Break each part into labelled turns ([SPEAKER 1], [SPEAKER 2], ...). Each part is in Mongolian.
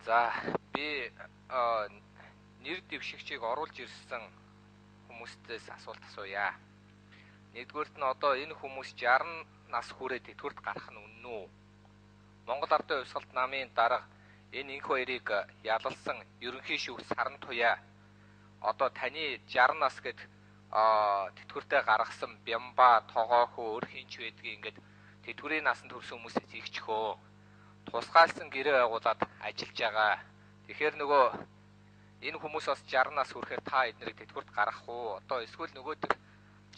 [SPEAKER 1] За би нэр дэвшигчийг оруулж ирсэн хүмүүстээс асуулт асууя. Нэгдүгээрт нь одоо энэ хүмүүс 60 нас хүрээд тэтгэврт гарах нь үнэн үү? Монгол Ардын Хувьсгалт намын дарга энэ инх хоёрыг ялалсан ерөнхий шүүх Саран Туяа одоо таны 60 нас гэд тэтгэвртээ гаргасан Бямба, Тогоохөө, өөр хинч байдгийг ингээд тэтгэврийн насанд хүрсэн хүмүүсээс ихчихөө. Тусгаалсан гэрээ байгуулад ажиллаж байгаа. Тэгэхээр нөгөө энэ хүмүүс бас 60 нас хүрэхээр та эднэрийг тэтгэврт гаргах уу? Одоо эсвэл нөгөө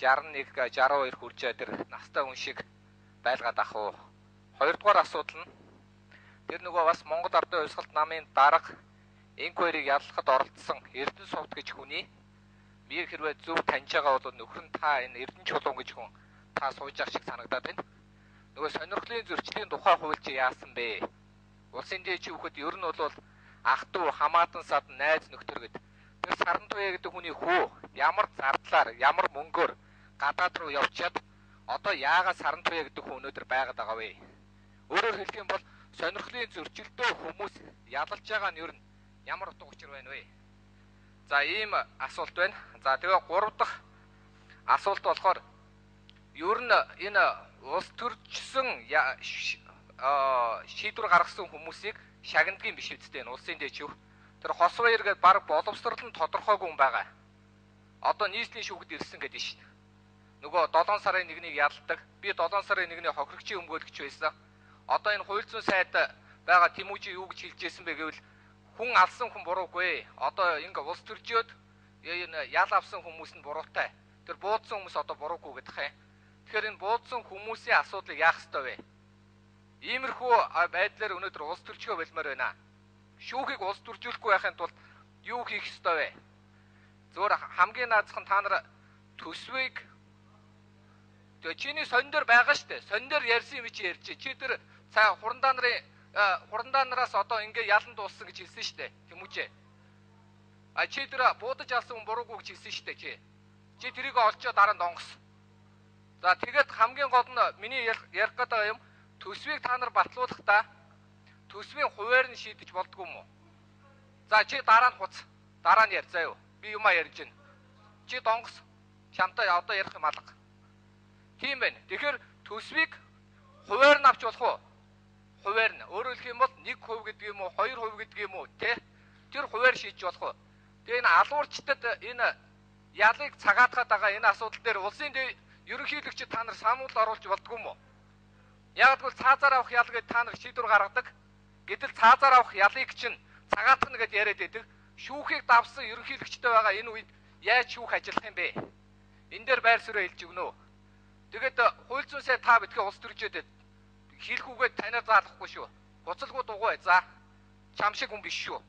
[SPEAKER 1] 61, 62 хүрч тэр настай хүн шиг байлгаад ах уу? Хоёрдугаар асуудал нь тэр нөгөө бас Монгол Ардын Хувьсгалт намын дарга инквайрыг яллахад оролцсон Эрдэнэ сувд гэж хүний би хэрвээ зөв таньж байгаа бол нөхөр нь та энэ Эрдэнэ чулуун гэж хүн та сууж байгаа шиг санагдаад байна. Нөгөө сонирхлын зөрчлийн тухай хууль чи яасан бэ? Улсын дээд шүүхэд ер нь бол ах トゥ хамаатан сад найз нөхдөр гэд тэр Саран Туяа гэдэг хүний хүү ямар зардлаар ямар мөнгөөр гадаад руу явчаад одоо яагаад Саран Туяа гэдэг хүн өнөөдөр байгаад байгаа вэ? Өөрөөр хэлэх юм бол сонирхлын зөрчилдөө хүмүүс ялалж байгаа нь ер нь ямар утга учир байна вэ? За ийм асуулт байна. За тэгээ гурав дахь асуулт болохоор ер нь энэ улс төрчсөн шийдвэр гаргасан хүмүүсийг шагнадгийн биш үсттэй энэ улсын дээд шүүх. Тэр хос баяр гээд баг боловсрол нь тодорхойгүй юм байгаа. Одоо нийслэлийн шүүхэд ирсэн гэдэг шин. Нөгөө 7 сарын 1-нийг ялдаг. Би 7 сарын 1-ний хохирогчийн өмгөөлөгч байсан. Одоо энэ хууль зүйн сайд байгаа Тэмүүжи юу гэж хэлж байсан бэ гэвэл хүн алсан хүн буруугүй. Одоо ингээ улс төржөөд энэ ял авсан хүмүүс нь буруутай. Тэр буудсан хүмүүс одоо буруугүй гэдэг юм. Тэгэхээр энэ буудсан хүмүүсийн асуудлыг яах ёстой вэ? Иймэрхүү байдлаар өнөөдөр улс төрчгөө болмоор байна. Шүүхийг улс төржүүлэхгүй байхын тулд юу хийх ёстой вэ? Зөвөр хамгийн наазах нь та нар төсвийг тэгээ чиний сонин дээр байгаа штэ. Сонин дээр ярьсан юм чи ярьж. Чи тэр цаа хурандаа нарын хурандаа нараас одоо ингээ ялан дууссан гэж хэлсэн штэ. Тэмүүжээ. А чи тэр буудаж алсан хүн буруугүй гэж хэлсэн штэ чи. Чи тэрийг олчоо дараа нь донгос. За тэгээд хамгийн гол нь миний ярих гэдэг юм төсвийг та нар батлуулахдаа төсвийн хуваар нь шийдэж болдгоо юм уу? За чи дараа нь хуц. Дараа нь ярь заа юу. Би юмаа ярьж байна. Чи донгос. Чамтай одоо ярих юм алга. Тийм байна. Тэгэхээр төсвийг хуваар нь авч болох уу? Хуваар нь. Өөрөөр хэлэх юм бол 1% гэдэг юм уу, 2% гэдэг юм уу, тэ? Тэр хуваар шийдэж болох уу? Тэгээ энэ алуурчдад энэ ялыг цагаатгаад байгаа энэ асуудал дээр улсын ерөнхийлөгчид та нар санал оруулж болдгоо юм уу? Яг гэвэл цаазаар авах ял гэж та нар шийдвэр гаргадаг. Гэтэл цаазаар авах ялыг чинь цагаатгана гэж яриад байдаг. Шүүхийг давсан ерөнхийлөгчтэй байгаа энэ үед яаж шүүх ажиллах юм бэ? Энэ дээр байр суурь хэлж өгнө үү? Тэгээд хууль зүйн сайд та битгий улс төржөөд хэлэхүүгээ танаар заалахгүй шүү. Буцалгүй дугуй. За чам шиг хүн биш шүү.